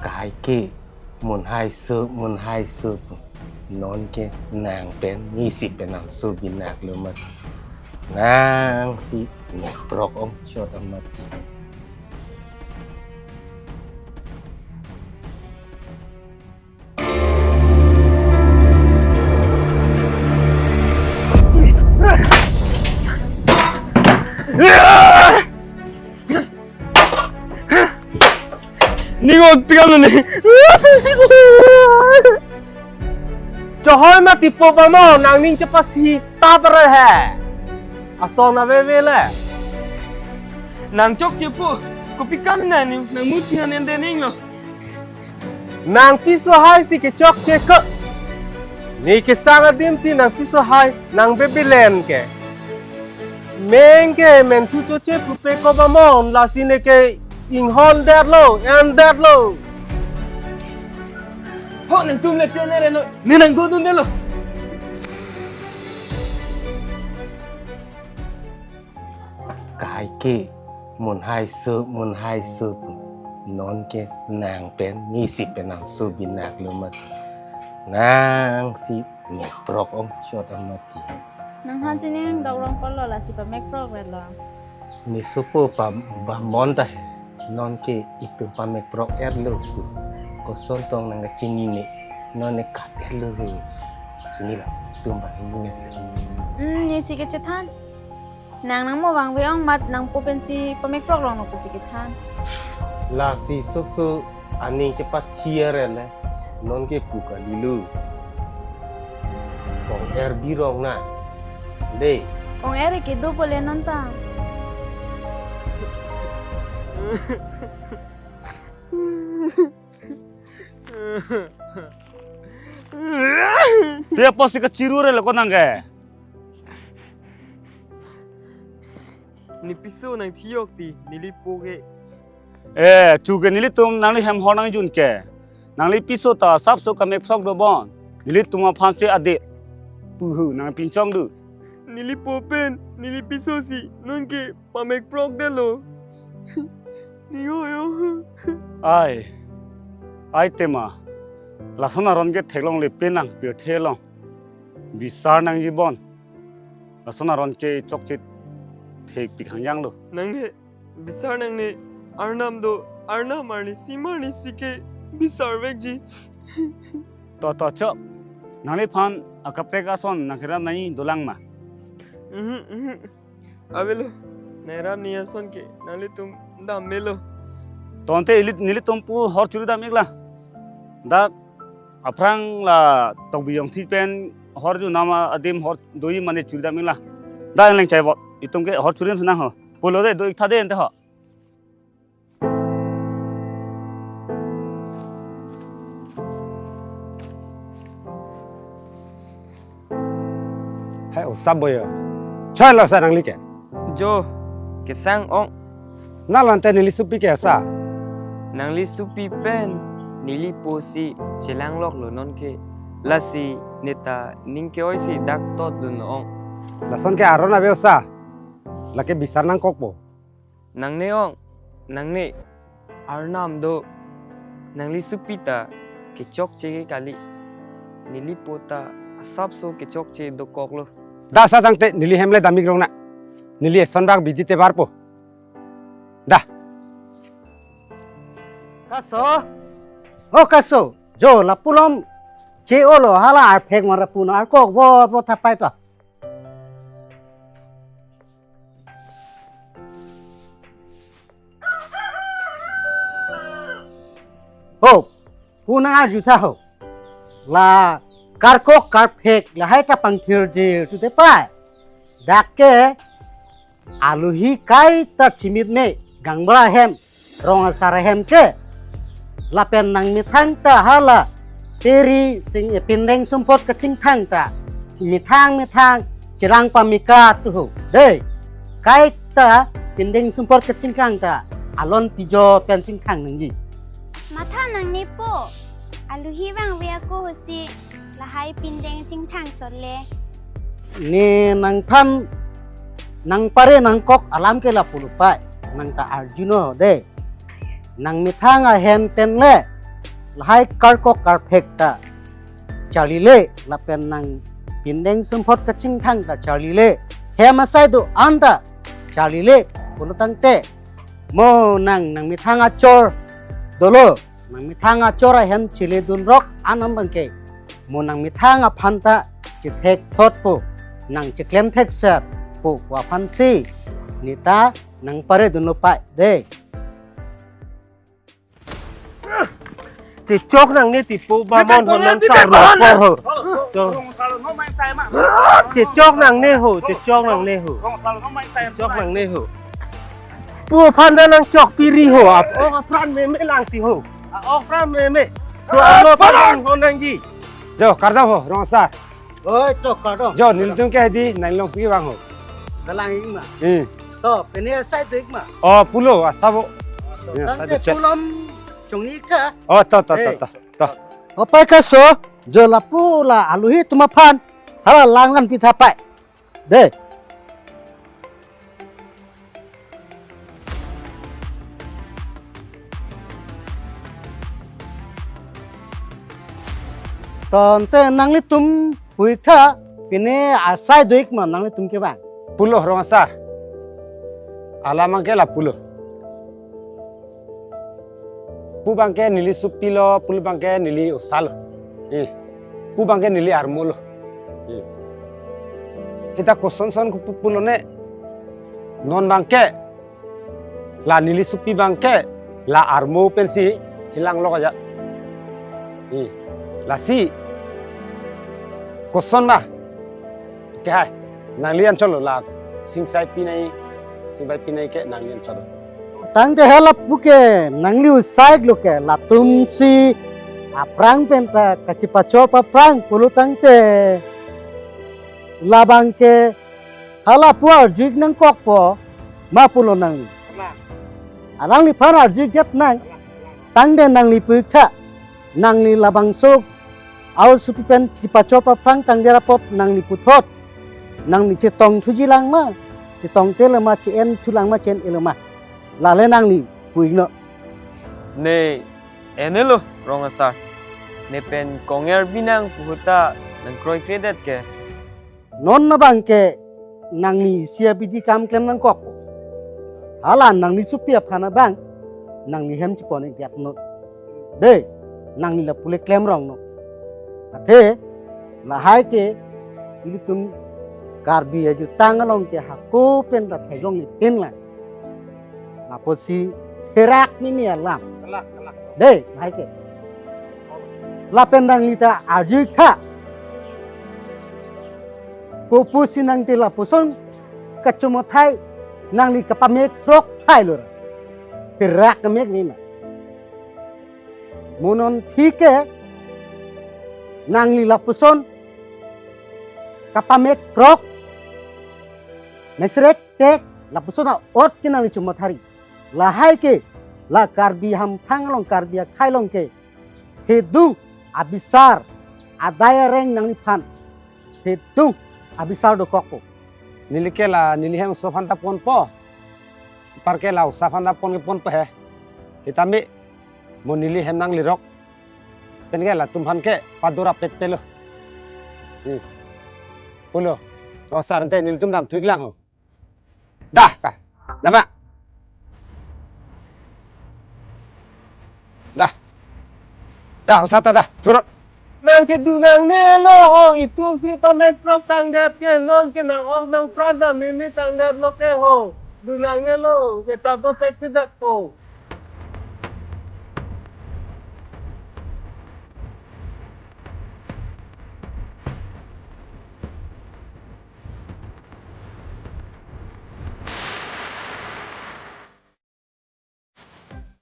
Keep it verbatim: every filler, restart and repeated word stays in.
Kaike, munhai su, munhai su. Nonke nang pen, nisi pen nang su binak lo mat. Nangsi mek prok ong chot amat. Ning ot pikam ni. Chohoi mati po pamo, nangning chepasi ta pare he. Asong na veve le. Nang chokche po, kopi kam na ni, nang muti han ende ning lo. Nang piso hai si kechokche ko. Ne kesang adim si nang piso hai, nang bebelen ke. Meng ke men thu choche pupe ko bamon, lasi neke inghon detlo, en detlo. Ho, nangtum le chene re no, ne nang go dun detlo. Kaike, munhai su, munhai su. Nonke nang pen, nisi pen nang su binak lo mat. Nangsi mek prok ong chot amat. Nang han sining dok rong polo, lasi pamek prok vet lo. Ne supo pa bamon ta he. Nonke itum pamek prok er lo. Koson tong nang kachinine. Non ne kat er lo. Chini lo, itum bang ini ne. Hmm, nisi kechethan. Nang nangmo vangve ong mat nangpo pensi pamek prok rong no pusi kethan. Lasi susu aning chepat chiar ele. Nonke pu kali lo. Kong er birong na. De. Kong er ke do pole non ta. Dia pasti keciru re lo konang ke. Ne piso nang thiyok ti, neli po ke. Eh, chu ke nelitum nangli hem hor nangjun ke. Nangli piso ta sapso kamek phlok do bon. Nelitum aphan se ade. Puhu nang pinchong do. Neli po pen, neli piso si, nonke pamek prok detlo. Ni ho yo. Ai. Ai tema. Lason aron ke theklongle penang pirthe long. Bisar nangji bon. Lason aron ke chokche thekpik hangjang lo. Nangne, bisar nangne, arnam do, arnam arnisi arnisi ke bisar vekji. To, to, chok. Nangliphan akaprek ason nangkerap nangji dolang ma? Mhm, mhm. Avelo. Nangkerap nangji ason ke nanglitum dam melo. Tonte ili, nelitum pu hor churi dam iklang. Dak aphrang la Tokbi Jongthi pen hor ju nama adim hor doji mane churi dam iklang. Dak engleng chai vot. Itum ke hor churi nang ho. Pulo de do ik tha de ente ho. Hai, osap boyo. Choi lo sa nangli ke. Jo, kesang ong. Nalante neli supi ke sa. Nangli supi pen, neli po si chelang lok lo nonke. Lasi neta ning ke-oi si dak tot dun lo ong. Lason ke aron ave sa. Lake bisar nangkokpo. Nangne ong, nangne, arnam do, nangli supi ta kechokche ke kali, neli po ta asapso kechokche dokoklo. Da sa tangte neli hem le dam ik rong na, neli eson bak bidi te barpo. Da. Kaso, o kaso, jo lapu lom che-olo hala arphek mara puno arkok vo vo thapai to. Ho, pu nang arju tha ho. La karkok karphek lahai ta pangthirjir tu te pai. Dak ke aluhi kaita chimit ne gangbra hem, rong asar hem ke. Lapen nangmethang ta hala Teri Sing, eh, Pindeng Sumpot kachingthang ta methang methang chelang pamika tu ho. Dei, kaita Pindeng Sumpot kachingthang ta alon pijo pen chingthang nangji. Matha nangne po, aluhi vangve ako hosi lahai pindeng chingthang chot le. Ne nangthan nangpare nangkok alam ke lapu lo pai. Nang ta arjuno dei. Nangmethang ahem pen le lahai karkok karphek ta charlile, lapen nang pindeng sumphot kachingthang ta charlile, hem asai do-an ta charlile pulo tangte, mo nang nangmethang achor dolo, nangmethang achor ahem chele dunrok anam abangke, mo nangmethang aphan ta chethekthotpo, nang cheklem thekserpo pu aphansi neta nangpare dunlo pai de. Chechok nangne tipo ba, mon honon sa ro por ho. To. Chechok nangne ho, chechok nangne ho. Chechok nangne ho. Pu aphan ta nangchok piri ho, ap-ong apran meme lang ti ho. A-ong apran meme. So ano pa mon honangji. Jo, kardom ho, rong asar. Oi, to, kardom. Jo, nelitum ke hedi, nang longsi vang ho. Dalang ik ma. Hmm. To, pine asai do ik ma. Oh, pulo, asabo. To, ya, tangte asai do chet. Pulo chongni ka. Oh, to, to, to, eh, to, to. Opai kaso, jo lapu la aluhi atum aphan. Hala langvan pitha pai. De. Tangte nanglitum pu ik tha, pine asai do ik ma nanglitum kevang. Pulo rong asar. Alam abangke la pulo. Pu abangke neli supi lo, pulo abangke neli osa lo. Eh. Pu abangke neli armo lo. Eh. Kita kosonson ke pu pulo ne. Non abangke la neli supi abangke la armo pensi chelang lo kaja. Eh. Lasi koson ma. Ke hai, nangli anchot lo la, singsai pinai, singbai pinai ke nangli anchot lo. Tangte hala pu ke, nangli osa ik lo ke, latumsi aphrang pen ta kachipachop aphrang pulo tangte, labang ke, hala pu arju ik nangkokpo, ma pulo nangli. Alangliphan arju ik jat nang, tangte nangli pu ik tha, nangli labangso a-o supi pen chipachop aphrang tangder apot nangli puthot. Nangli chetong thuji lang ma, chetong te le ma, che-en thu lang ma, che-en e le ma. Lale nangli pu ik non. Ne, ene lo, rong asar. Ne pen konger binang puhuta nangkroikredet ke. Non abangke nangli isi abidi kam klem nangkok. Hala nangli supi aphan abang, nangli hem chepon ik jat non. De, nangli lapu le klem rong non. Athe, lahai ke, ilitum Karbi ajutang along ke hako pen ta theklongle pen lang. Apotsi therak mimi alam. Kalang, kalang. De, lahai ke. Lapen nangli ta arju ik tha. Kopusi nangte lapuson kachomot hai nangli kapamek throk hai lo ra. Therak kamek mima. Mo non thik ke nangli lapuson kapamek throk. Mesrek tek lapuson a-ot ke nangli chomot hari. Lahai ke, la Karbi hamphang along Karbi akhei along ke, thedung abisar, adai areng nangliphan, thedung abisar dokokpo. Neli ke la, neli hem oso aphan ta ponpo. Par ke la oso aphan ta pon ke ponpo he. Sitame, mo neli hem nanglirok. Pen ke latum aphan ke padorap pet pelo. Hmm. Pulo. Rong asar ante nelitum dam thu ik lang ho. Dah, ka. Dah, Pak. Dah. Dah, osa ta dah. Turun. Nang ke dunangne lo ho, itum si pamek throk tangdet ke, non ke nang-ong nangpran ta mimi tangdet lo ke ho. Dunangne lo, ke ta to tek pidak ko.